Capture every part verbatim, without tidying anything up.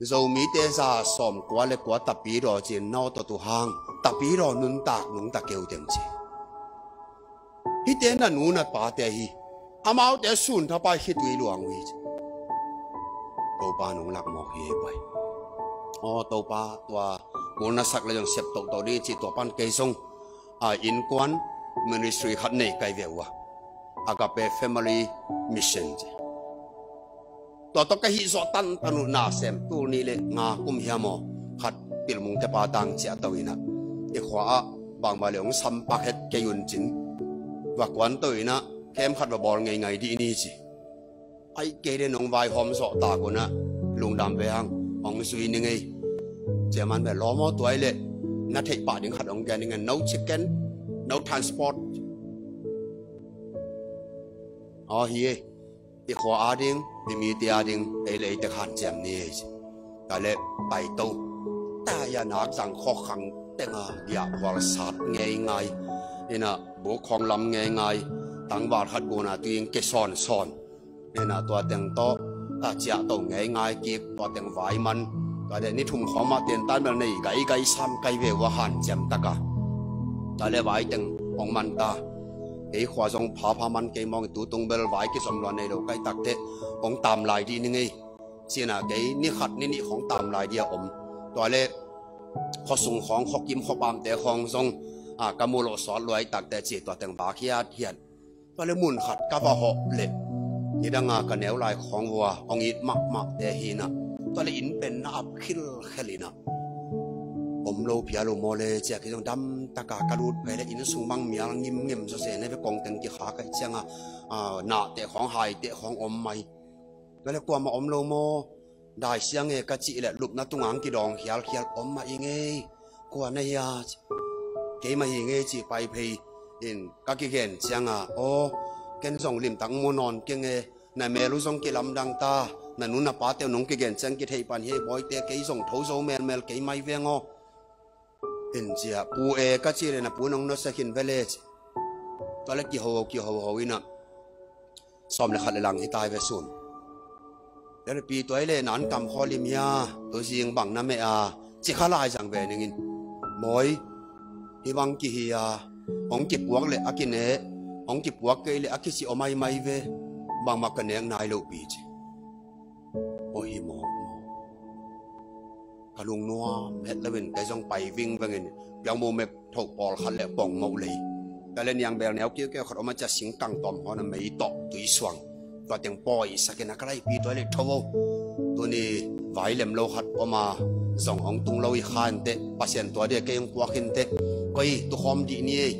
Zomite za sawm kua le kua tapidaw cin nawtaw tu hang, tapidaw nuntak nungta keu teng ci. Hihte na nu na pate hi. Amaute sun thapai khitui luang uh hi ci. Topa nung lak mawk hi ei pai. Aw Topa, tua kul na sak le zong sep tohtoh ding ci, tua pan kei zong a innkuan ministry khat nei kai ve uh a, Agape Family Mission ci. Tua tawh ka hih zawh tantan uh na sem tul nih le nga kum hiam aw, khat pilmung tepa tang ciah to inah i khua ah bangmah le hong sampak het kei un cin. Va kuan to inah khem khat va bawl ngeingai dih ni ci. Ai kei le nong vaihawm zawh tak unah lungdam ve hang, hong zui ni ngei. Ciaman ve lawm aw, tuai le na theih pah ding khat hong gen ning e, no chicken, no transport. Aw hi e, i khua ading, i mite ading ei le ei tek hanciam ni ei ci. Ka le paito ta ia nak zang khawk khang tenga diah khual sat ngeingai. Inah buk khawng lam ngeingai. Tangval khat guna tuing ke sawnsawn. Inah tua teng tawh ta ciah to ngeingai kik, tua teng vai man. Tua le ni thum khawng mah tentan bel nei gaigai sam kai ve uh a hanciam taka. Tua le vai teng hong man ta. Kei khua zong phapha man kei mawng, i tutung bel vai kizom lua nei lo kai takteh hong tam lai dih ni ngei. Cinah kei ni khat ni nih khawng tam lai dih a om. Tua le khuasung khawng, khuakim khuapamte khawng zong a ka muh loh sawt luai takteh ci, tua teng vak hiathiat. Tua le mun khat ka va hawh le nidanga ka neu lai khawng vua hong it mahmahte hinah. Tua le inn pen na ap khilkhel inah om lo phial uh maw le cia, kei zong dam taka ka lut pai le inn sung bang mial ngimngem zawzen e ve, kong teng kikha kai cianga, ah, nahteh khawng haiteh khawng om mai. Tua le kuamah om lo maw, dai siang e ka cih le lupna tunga ang kidawng khialkhial om mah i ngei. Kua na hia? Keimah hi ngei ci pai phei in ka kigen cianga, aw ken zong limtak mu nawn keng e. Na mel uh zong kilamdang ta, na nu na pate uh nong kigen ciang kitheih pan hi ei bawite, kei zong tho zo melmel kei mai veng aw. In cia pu e ka ci le na pu nong nusia khin ve le ci. Tua le kiho kiho ho inah sawm le khat le lang hi tai ve sun. Pi tuai le na an kam khaw lim hia, tuzing bang na meh a ci kha lai zang ve ningin. Mawi, hih bang kihi a, hong kipuak le a kine, hong kipuak kei le a kici om aimai ve. Bangmah ka nek nai lo pi ci. Aw hi mawk mawk. Ka lungnuam het loin kei zong pai vingvengin piangmu mek thoh pawlkhat le pongmoh lei. Ka le niangbel neu kiukiau khat om a cia singkang tawm hawn a mei tawh tui suang. Tua teng pawisakin a ka laipi tua le tho o. Tuni vai lem lo khat om a zong hong tung lo i kha inteh, Pasian tua dia kei hong puak inteh. Koi tukhawm dih ni ei.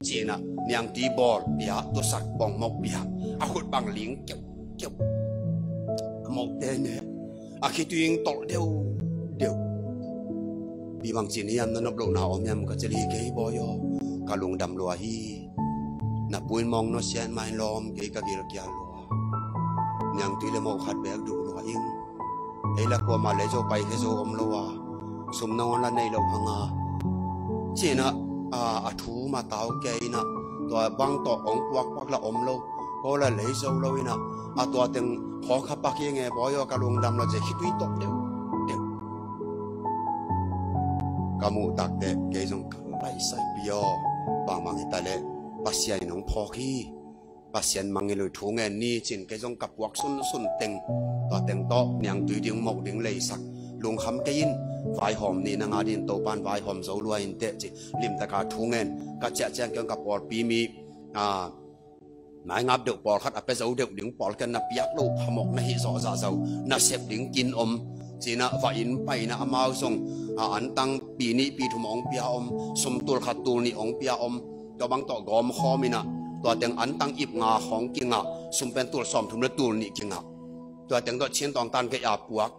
Cinah niangtui bawl pia, tusak pongmoh pia. A khut bang ling keuh keuh. A mohte ne a khituing tolh deuhdeuh. Pi bang cin hiam, na nop lohna om hiam ka cil hi kei bawi aw. Ka lungdam lua hi. Na pu in mawng nusia in mah in lawm kei ka gilkial lua. Niangtui le moh khat bek duh lua ing. Ei la kuamah lei zo pai khe zo om lo a, sum nangawn la nei lo hanga. Cinah a, a thu ma tau kei inah tua bang tawh hong puakpuak la om lo. Ko la lei zo lo inah a tua teng khawng kha pak hi nge bawi aw, ka lungdam lo ci, khitui tawh deuhdeuh. Ka muh takteh kei zong ka laisai pi aw. Bangmang hi ta leh Pasian in hong phawk hi. Pasian mangngilh uh thu ngen ni cin kei zong ka puak sunsun teng, tua teng tawh niangtui ding moh ding leisak. Lungkham kei in, vaihawm ni na nga dingin Topan vaihawm zo lua inteh ci. Limtaka thu ngen ka ciah ciang kei zong ka pawlpi mi, a, maingap deuh pawlkhat a pia zo deuh ding pawlkhat na piak lo phamawh na hih zawh zahzo, na sep ding kin om. Cinah va inn paina amau zong, a, antang pi nih pi thum a hong pia om, sum tul khat tul nih a hong pia om. Tua bang tawh gawm khawm inah tua teng antang ip nga khawng kingah, sum pen tul sawmthum le tul nih kingah. Tua teng tawh Chin tawng tan kei a puak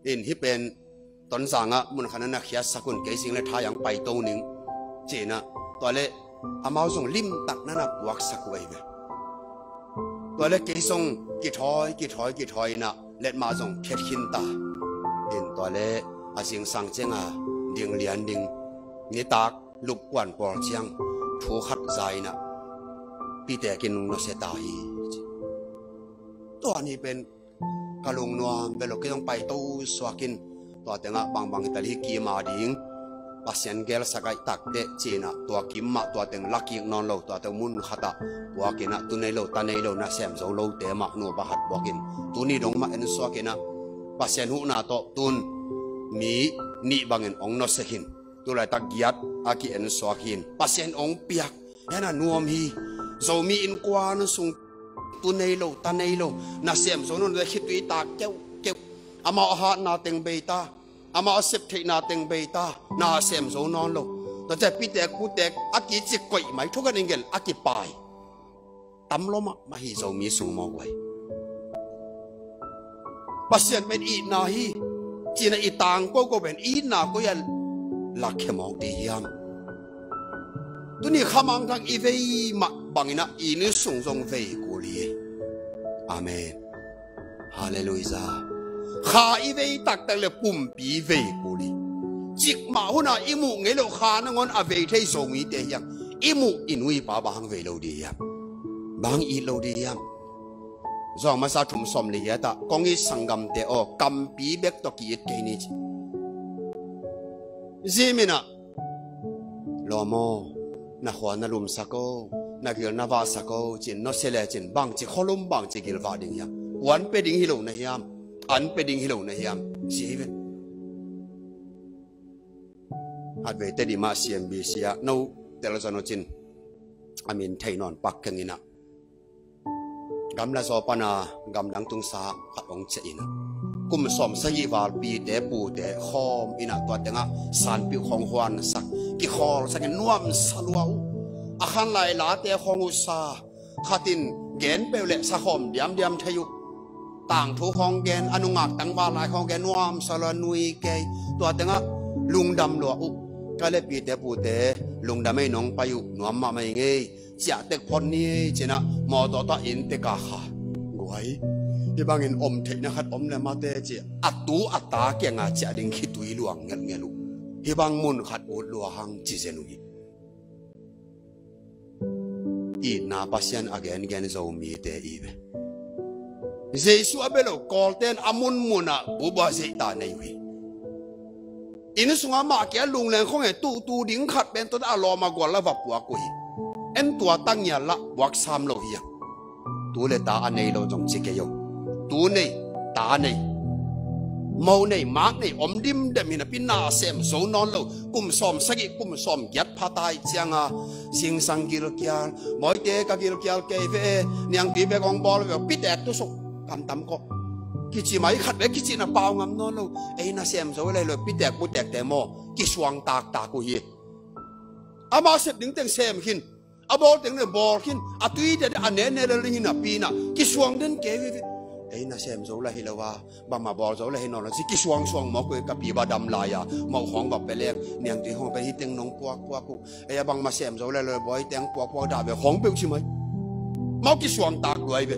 in, hih pen Tonzang ah mun khat na na khiatsak un, kei zing le thai ang paito ning. Cinah tua le amau zong limtak na na puaksak uh ahi ve. Tua le kei zong kithawi kithawi kithawi inah letmah zong khet khin ta. In tua le a zingsang cianga ding lian ding nitak lupkuan pawl ciang thu khat za inah pitekin nusia ta hi. Tua ni pen ka lungnuam ve lo, kei zong paito suak in. Tua tengah bangbang hi ta leh hih kim a ding Pasian gelsak ahih takteh ci-in ah, tua kim mah tua teng lakik nawn lo, tua teng mun khatah puakin ah, tu nei lo ta nei lo, nasem zo lote mah nupa khat puakin, tuni dong mah en suakin ah, Pasian huhna tawh tun mi nih bangin hong nusia khin. Tu laitak giat a ki-en suak hi-in Pasian hong piak, hih a nuam hi. Zomi innkuan sung tu nei lo ta nei lo, nasem zo nawn lo, khitui tak keuhkeuh. Amau a hatna teng bei ta, amau a sep theihna teng bei ta, nasem zo nawn lo. Tua ciang pitek putek a kicik koih mai, thu khat in gen, a kipai tam lua mahmah hi Zomi sung mawk uh hi. Pasian pen itna hi ci-in ah i tangko ko pen itna koi ah lakkhia mawk ding hiam? Tuni Kha Mangthang i vei mah bangin ah i inn sung zong vei kul hi. Amen. Halleluiah. Kha i vei taktak leh pumpi vei kul hi. Cikmah hun a i muh ngei loh kha nangawn a vei thei Zomite hi hang. I muh i nu i pa bang hang vei lo ding hiam? Bang hang it lo ding hiam? Johan masa thum sawm leh giat ah, kong it sanggamte aw, kampi bek tawh ki-it kei ni ci. Zim in ah, lawm aw, na khua na lumsak o, na gil na vahsak o ci-in nusia lecin bangci khualum, bangci gilvah ding hiam? Kuan pia ding hi lo na hiam? An pia ding hi lo na hiam? Ci hi ve. Khatvei Tedim ah C M B C ah no tel zon uh cin, a min thei nawn pak keng in ah, gamla zaw pan a gamdang tungsa khat hong ciah in ah, kum sawm sagih val pite pute khawm in ah, tua tengah sanpih khawng huansak, kikhawlsak in nuamsa lua uh. A khan lai late khawng uh sa, khat in gen peuh leh sa khawm diamdiam thei uh. Tangthu khawng gen, a nungak tangval lai khawng gen, nuamsa lua, nui kei. Tua tengah lungdam lua uh. Kei leh pite pute, lungdam ei, nong pai uh nuam mahmah ing ei. Ciah tek phot ni ei ci-in ah, mawtaw tawh inn tek a kha. Guai, hih bangin om theihna khat om leh mate ci-a, a tu a ta kiangah ciah ding khitui luang ngelhngelh uh. Hih bang mun khat ut lua hang ci zen uh hi. Itna Pasian a gengen Zomite i ve. Jesu a bia lo Kawlte in a munmun ah bubuak zeihta nei uh hi. Inn sungah mah kia lungleng khong e, tuhtu ding khat pen tua a lawm a gual la va puak uh hi. En tua tangial lah buak sam lo hi hang. Tu le ta a nei lo zong ci kei o. Tu nei, ta nei, mo nei, mak nei om dimdem hi napi, nasem zo nawn lo. Kum sawm sagih, kum sawm giat pha ta ahih ciangin, singsang gilkial, mawite ka gilkial kei ve, niangtui bek hong bawl ve, pitek tusuk, kamtam kawh. Kici mai, khatvei kicihna pau ngam nawn lo. Ei nasem zo lai lo, pitek putekte maw, kisuang taktak uh hi. Ama sep ding teng sem khin, a bawl teng le bawl khin, a tui dede a nene le ding hi napi in ah, kisuang den kei ve ve. Ei nasem zo lai hi lo a, bangmah bawl zo lai hi nawn lo ci, kisuangsuang mawk uh hi. Ka pi va dam lai a, moh khawng va pia leng, niangtui khawng pia, hih teng nong puakpuak uh. Ei a bangmah sem zo lai lo, bawi teng puakpuak dah ve, khawng peuh ci mai. Mau kisuang tak luai ve.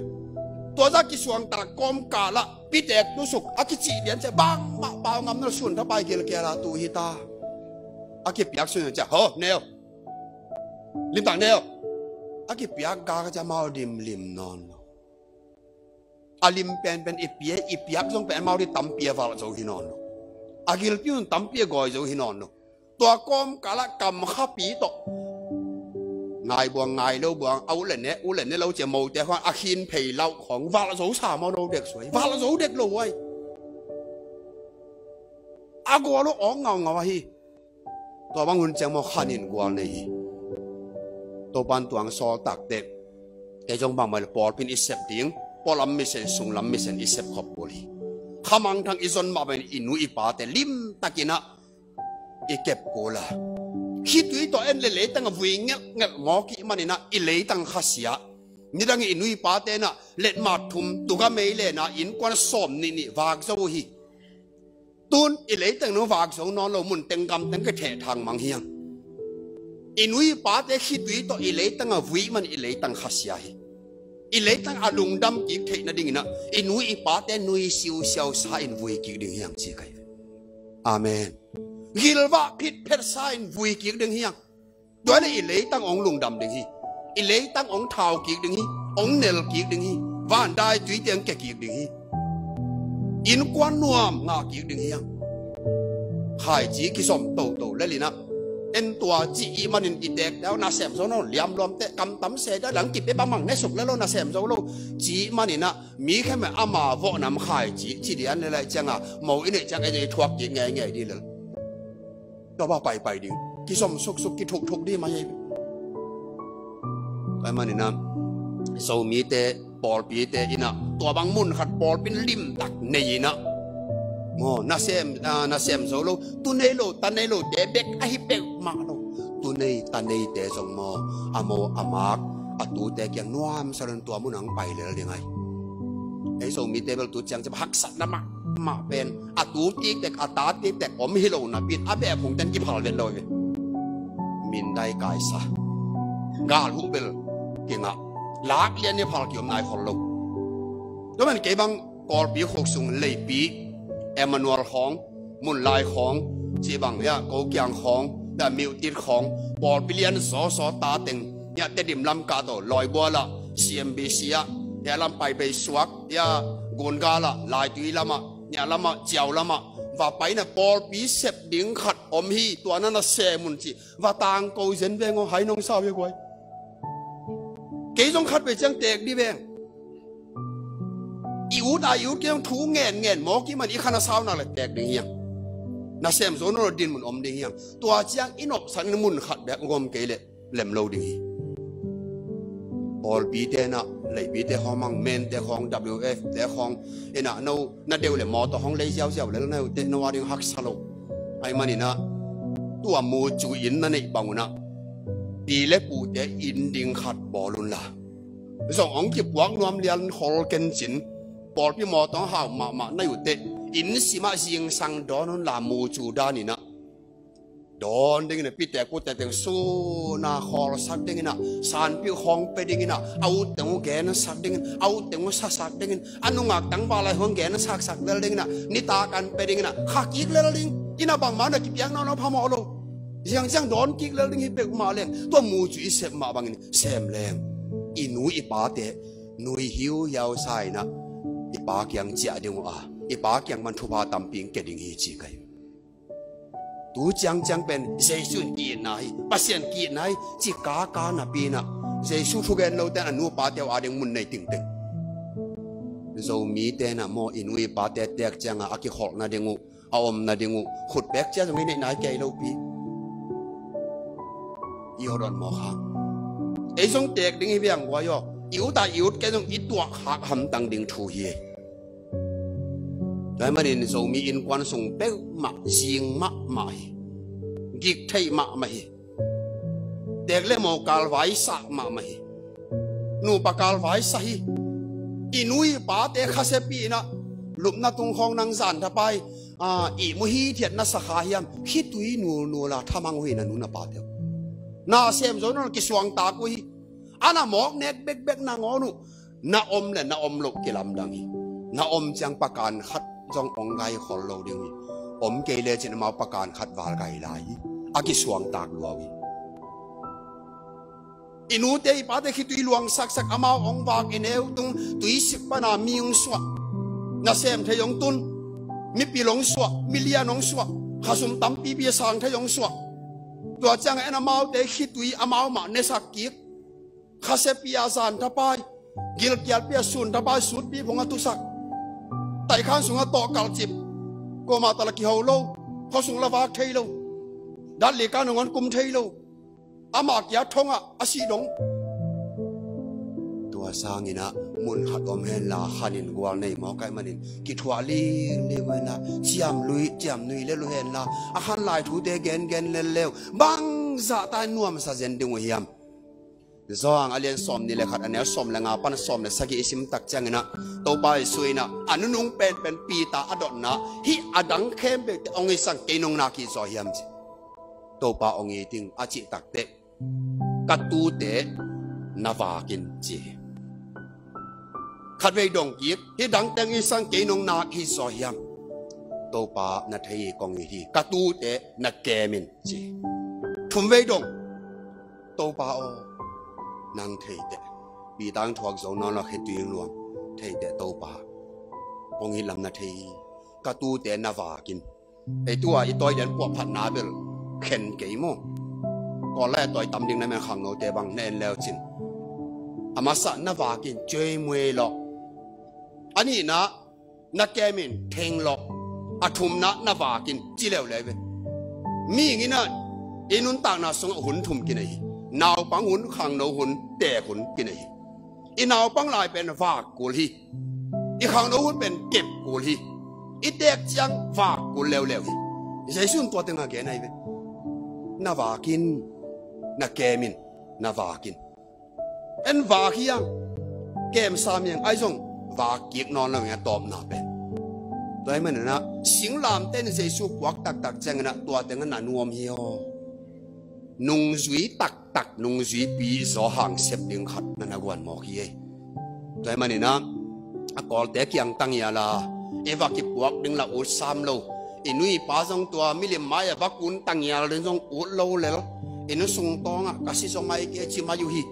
Tua zah kisuang tak kawmkal ah pitek tusuk, a kicih lian ciah, bangmah pau ngam nawn lo, sun thapai gilkial a tu hi ta. A kipiak sun ciah, haw, neu. Limtak neu. A kipiak gak ciah mau dimlim nawn lo. A lim penpen i pia, i piak zong pen mau di tampi a valh zo hi nawn lo. A gilpi hun tampi a gawi zo hi nawn lo. Tua kawmkal ah kamkhapi tawh, ngai buang ngai lo buang, a ut le ne, ut le ne lo ciah, mote khawng a khin phei lauh khawng valh zo sa maw, no dek suai, valh zo dek lo uai. A gual uh awng ngaungau ahi. Tua bang hun ciang maw khan in gual nei hi. Topa'n tua hong sawl takteh, kei zong bangmah le pawlpi in i sep ding, pualam misen, sunglam misen i sep khop kul hi. Kha Mangthang i zon mah bangin i nu i pate limtakin ah i kep kul a, khitui tawh en le leitang a vui ngelhngelh mawk i hih manin ah i leitang khasia. Nidangin i nu i pate in ah letmat thum, tuga mei len a, innkuan sawm nih nih vak zo uh hi. Tun i leitang nung vak zo nawn lo, mun teng gam teng kithehthang mang hi hang. I nu i pate khitui tawh i leitang a vui man i leitang khasia hi. I leitang a lungdam kik theih nadingin ah i nu i pate nui siusiau sa in vui kik ding hi hang ci ka hi. Amen. Gilvah phitphet sa in vui kik ding hi hang. Tua le i leitang hong lungdam ding hi. I leitang hong thau kik ding hi. Hong nel kik ding hi. Van dai tuite hong kia kik ding hi. Innkuan nuam ngah kik ding hi hang. Khaici kizom toto lel in ah, en tua ci ih manin i teek dau, nasem zo no liamluam te, kamtam se dau, dang kipia bangmang ne suk lel lo, nasem zo lo ci ih manin ah, mi khempeuh ama vawh nam khaici ci dian lel lai ciang a, mo i neih ciang ei thuak kik ngeingei dih lel. Tua bang paipai ding, kizom suksuk, kithukthuk dih mah hi. Tua ahih manin ah, Zomite, pawlpite in ah tua bang mun khat pawlpi in limtak nei in ah, maw, nasem, ah, nasem zo lo, tu nei lo, ta nei lo te bek ahi peuhmah lo, tu nei ta neite zong maw, a mo a mak, a tute kiang nuamsa lo in tua mun ah hong pai lel ding ahi. Ei Zomite bel tu ciang ciang haksatna mahmah pen, a tu tiktek, a ta tiktek om hi lo napi in a beh phungten kiphal vet lo hi ve. Mindai kaisa, gal huh bel kingah, lak lian i phal kiom nai khol lo. Tua man kei bang Kawlpi khuk sung Leipi, Emmanuel khawng, Munlai khawng, ci bang, ya, Kokiang khawng, ya, Myotit khawng, pawlpi lian zawzaw ta teng, ya, Tedim lam kah tawh, Lawibual ah, C M B C ah, ya, lam pai bei suak, ya, Gungal ah, Laitui lam ah, ya, lam ah, Ciau lam ah, va pai in ah pawlpi sep ding khat om hi, tua na nasem un ci, va tangko zen veng aw, hai nong sau hi guai. Kei zong khat vei ciang teek dih veng. I ut a i ut kei zong thu ngen ngen mawk ih man i khan a sau nak le teek ding hi hang. Nasem zo nawn lo dinmun om ding hi hang. Tua ciang i nopsan in mun khat bek ngom kei leh lem lo ding hi. Pawlpite in ah, Leipite khawng mang, Mente khawng, W F te khawng in ah, no na deuh le mawtaw khawng lei ziauziau lel na uh teh no a ding haksa lo. Ahih manin ah tua mucu inn na neih bang un ah, pi le pute inn ding khat bawl un la, zong hong kipuak nuam lian khol kencin, pawlpi mawtaw hau mahmah na uh teh, inn simah zingsang dawn un la, mucu dan in ah dawn ding in ah, pite pute teng sun a khawlsak ding in ah, sanpih khawng pia ding in ah, a ut teng uh gensak ding in, a ut teng uh sasak ding in, a nungak tangval lai khawng gensaksak lel ding in ah, nitak an pia ding in ah, kha kik lel ding in ah, bangmah na kipiak nawn lo phamawh lo. Ziangziang dawn kik lel ding hi peuhmah leng, tua mucu i sep mah bangin sem leng, i nu i pate nui hiuhiau sa in ah, i pa kiang ciah ding uh a, i pa kiang man thupha tampi hong ke ding hi ci ka hi. Tu ciangciang pen Jesu in ki-itna hi, Pasian ki-itna hi ci kaka napi in ah, Jesu thugen lote in a nu a pate uh a ding mun nei tingteng. Zomite in ah maw, i nu i pate teek ciang a, a kikholh nading uh, a om nading uh, khut pek cia zong i neih nai kei lo pi. I hawdon mawk hang. Ei zong teek ding hi viang guai aw. I ut a i ut kei zong i tuah khak hamtang ding thu hi. Tua ahih manin Zomi innkuan sung peuhmah zing mahmah hi. Gik theih mahmah hi. Teek le mo kalvai sak mahmah hi. Nupa kalvai sa hi. I nu i pate khasiapih in ah, lupna tung khawng nang zan thapai, ah, ihmu hithiat na sa kha hiam? Khitui nulnul a thamang uh hi na nu na pate uh. Nasem zo nawn lo, kisuangtak uh hi. A na mawk nek bekbek nangawn uh, na om le na om loh kilamdang hi. Na om ciang pakan khat zong hong gai khol lo ding hi. Om kei lecin amau pakan khat val gai lai hi. A kisuangtak lua uh hi. I nute i pate khitui luang saksak, amau hong vak, i neu tung tuisik pana mi hong suah, nasem thei hong tun, mipil hong suah, milian hong suah, khasum tampipi a sang thei hong suah. Tua ciangah en amaute khitui amau mah nesak kik. Khasiapih a zan thapai, gilkialpih a sun thapai, sutpi phung a tusak, taikhan sungah tawh kalcip, kuamah tala kiho lo, khuasung la vak thei lo, datlikan hong hon kum thei lo. Amah kia thongah a sih dong. Tua sangin ah mun khat om henla khanin gual nei mawk ahih manin kithuah lingling uh henla, ciamlui ciamnui lel uh henla, a khan lai thute gengen lel leu, bangzah ta in nuamsa zen ding uh hiam? Johan a lian sawm nih le khat, a neu sawm le nga pan sawm le sagih i sim tak ciangin ah, Topa Jesu in ah a nunung penpen Peter a dotna, hih a dang khempeuhte hong itsak kei nong nak hi zaw hiam ci. Topa hong it ing a cih takteh, ka tuute na vak in ci hi. Khatvei dong kik, hih dangte hong itsak kei nong nak hi zaw hiam? Topa na thei hi kong it hi, ka tuute na kem in ci hi. Thumvei dong, Topa aw, nang thei teh. Peter in thuak zo nawn lo, khitui hong luang. Thei teh Topa. hong it lam na thei hi. Ka tute na vak in. Ei tua i tawi lian puahphatna bel khen kei maw? Kawllai a tawi tam ding na men khangnote bang na en leucin. A masa na vak in, cuai muai lawh. A nihna na kem in, theng lawh. A thumna na vak in, ci leuleu ve. Mihing in ah i nuntakna sungah hun thum kinei hi. Naupang hun, khangno hun, teek hun kinei hi. I naupang lai pen vak kul hi. I khangno hun pen kep kul hi. I teek ciang vak kul leuleu hi. Jesu in tua teng a gen ahi ve. Na vak in, na kem in, na vak in. En vak hi hang, kem sam hi hang, ahi zong vak kik nawn lo hi a tawpna pen. Tua ahih manin ah singlamteh in Jesu puak taktak ciangin ah tua teng ah na nuam hi aw. Nungzui taktak, nungzuipi zaw hang sep ding khat na na guan mawk hi ei. Tua ahih manin ah a kawlte kiang tangial a, i va kipuak ding la ut sam lo. I nu i pa zong tua milim mai-ah va kun tangial ding zong ut lo lel. I nu sung tawngah ka si zaw mai kei ci mai uh hi.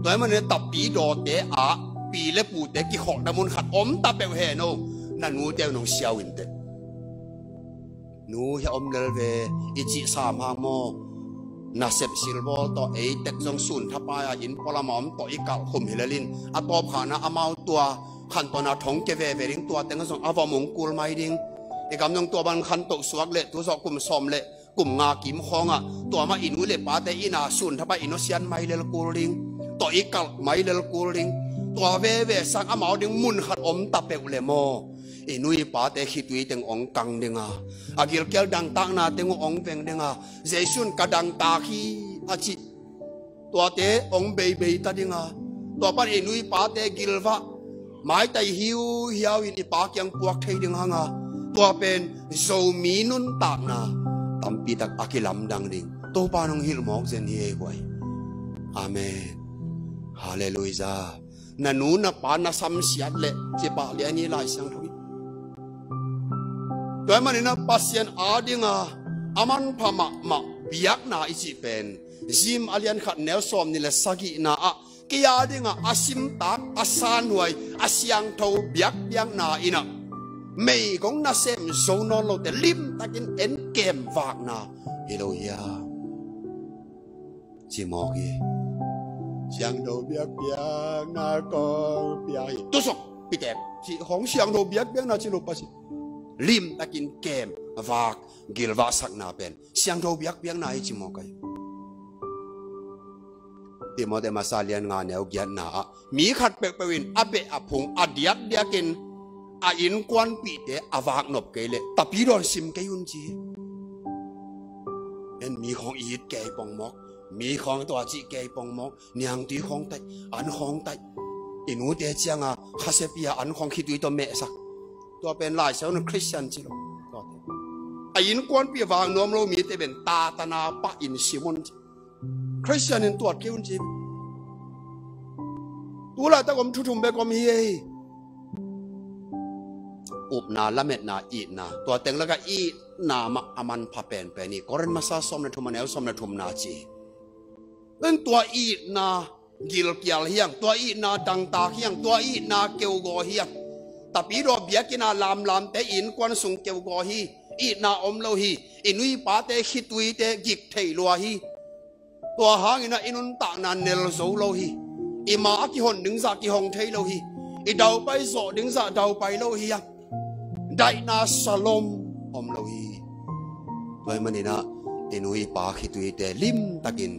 Tua ahih manin tapidawte ah pi le pute kikholhna mun khat om ta peuh hen aw. Na nute uh nong siau inteh. Nu, hia om lel ve, i cih sam hang maw? Nasep silbawl tawh, ei tek zong sun thapai-a inn pualam a om tawh i kalh khum hi lel in, a tawpkhakna amau tua khantawn a thong kia veve ding, tua teng zong a vom hong kul mai ding. I gam zong tua bang khantoh suak leh tu zawh kum sawm le kum nga kim khawngah tua mah i nu le pate inn a sun thapai i nusiat mai lel kul ding. Tawh i kalh mai lel kul ding. Tua veve sang amau ding mun khat om ta peuh le maw? I nu i pate khitui teng hong kang ding a, a gilkial dangtakna teng uh hong veng ding a, Jesu in ka dangtak hi a cih tuate hong beibei ta ding a, tua pan i nu i pate gilvah maitai hiuhiau in i Pa kiang puak thei ding hang a, tua pen Zomi nuntakna tampi tak a kilamdang ding Topa in hong hilh mawk zen hi ei guai. Amen. Halleluiah. Na nu na pa na samsiat leh, ci pah lian hi Lai Siangtho in. Tua ahih manin ah Pasian ading a, a manpha mahmah biakna i cih pen James a lian khat neu sawmnih le sagihna ah, kei ading a, a simtak, a sanhuai, a siangtho biakpiakna in ah meigong nasem zo nawn lote limtakin en kem vakna hi lo hiam? Ci mawk hi. Siangtho biakpiakna kong pia hi. Tusuk pitek ci khong siangtho biakpiakna ci lo pasi. Limtakin kem vak gilvahsakna pen siangtho biakpiakna hi ci mawk hi. Timoti masa lian nga neu giatna ah, mi khat peuhpeuh in a beh a phung a diakdiakin a innkuanpihte a vaknop kei leh tapidawn sim kei un ci hi. En mi khawng it kei pongmawk, mi khawng tua cih kei pongmawk, niangtui khawng taih, an khawng taih. I nute cianga khasia pi a an khawng khitui tawh mehsak. Tua pen Lai Siangtho in Khristian ci lo. A innkuanpih vak nuam lo mite pen tatana pah in sim un ci. Khristian in tuat kei un ci. Tu laitak om thu thum bek om hi ei. Upna, lametna, itna. Tua teng laka itna mah a manpha penpen hi. Korin masa sawm le thum a neu sawm le thumna ci. Tua itna gilkial hiang, tua itna dangtak hiang, tua itna keugaw hiang. Tapidaw biakinn a lamlamte innkuan sung keugaw hi. Itna om lo hi. I nu i pate khituite gik thei lua hi. Tua hangin ah i nuntakna nel zo lo hi. I ma a kihon ding zah kihong thei lo hi. I daupai zawh ding zah daupai lo hi a, daihna salom om lo hi. Tua ahih manin ah i nu i pa khituite limtakin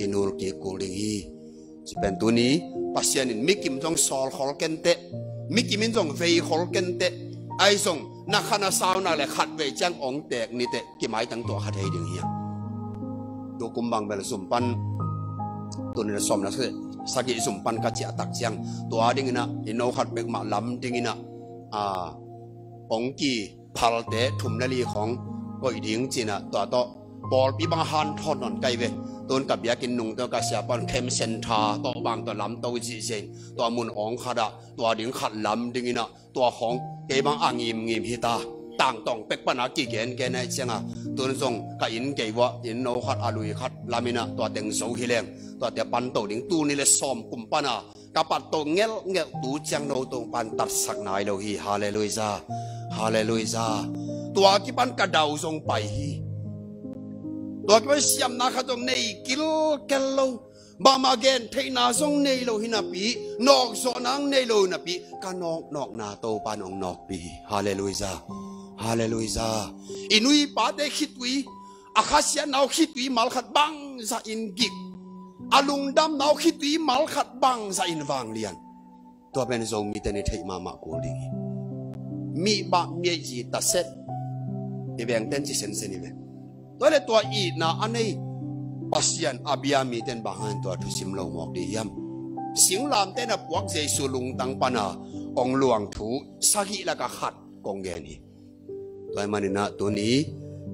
i nul kik kul ding hi. Ci pen tuni Pasian in mikim zong sawl khol kenteh, mikim in zong vei khol kenteh, ahi zong na khan a sau nak le khatvei ciang ong tek niteh kimaitang tuah kha thei ding hi a. Tu kum bang bel zum pan, tuni le sawm na sagih zum pan ka ciah tak ciang, tua dingin ah i no khat bek mah lam dingin ah, a, ong ki phalte thum le li khawng koih ding cin ah, tua tawh pawlpi bang a hanthawn nawn kai ve. Tun ka biakinn nung tawh ka siapa un khem sen tha tawh bang tawh lamto zihziah in, tua mun awng khat ah tua ding khat lam dingin ah, tua khawng kei bang a ngimngim hi ta. Tangtawng pek pan a kigengen ahih ciangin, tun zong ka inn gei uah inn no khat a lui khat lamin ah tua teng zo hi leng, tuate panto ding. Tuni le sawm kum pan a ka pat tawh ngelhngelh tu ciang no Topa'n tatsak nai lo hi. Halleluiah. Halleluiah. Tua kipan ka dau zong pai hi. Tua kipan siamna khat zong nei kilkel lo. Bangmah gen theihna zong nei lo hi napi, nawkzawhna hong nei lo hi napi, ka nawknawkna Topa'n hong nawkpih hi. Halleluiah. Halleluiah. I nu i pate khitui, a khasiatna uh khitui malkhat bangzah in gik, a lungdamna uh khitui malkhat bangzah in vanglian. Tua pen Zomite in i theih mahmah kul ding hi. Mi bah mi ei zi taset i vengten ci sensen i ve. Tua le tua itna a nei Pasian a bia mite in bang hangin tua thusim lo mawk ding hiam? Singlamteh in a puak Jesu lungtang pana hong luang thu sagih laka khat kong gen hi. Tua ahih manin ah tuni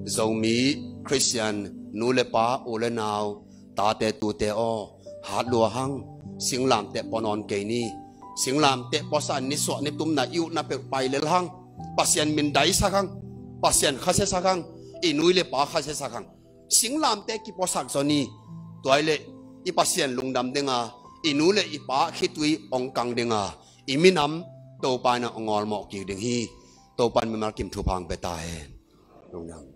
Zomi Khristian nu le pa, u le nau, tate tute aw, hat lua hang. Singlamteh pua nawn kei ni. Singlamteh puasa in nisuah nitumna i utna peuh pai lel hang. Pasian mindawi sak hang. Pasian khasiasak hang. I nu i le pa khasiasak hang. Singlamteh kipuasak zaw ni. Tua ahih leh i Pasian lungdam ding a, i nu le i pa khitui hong kang ding a, i minam Topa in ah hong awlmawh kik ding hi. Topa in mimal kim thupha hong pia ta hen. Lungdam.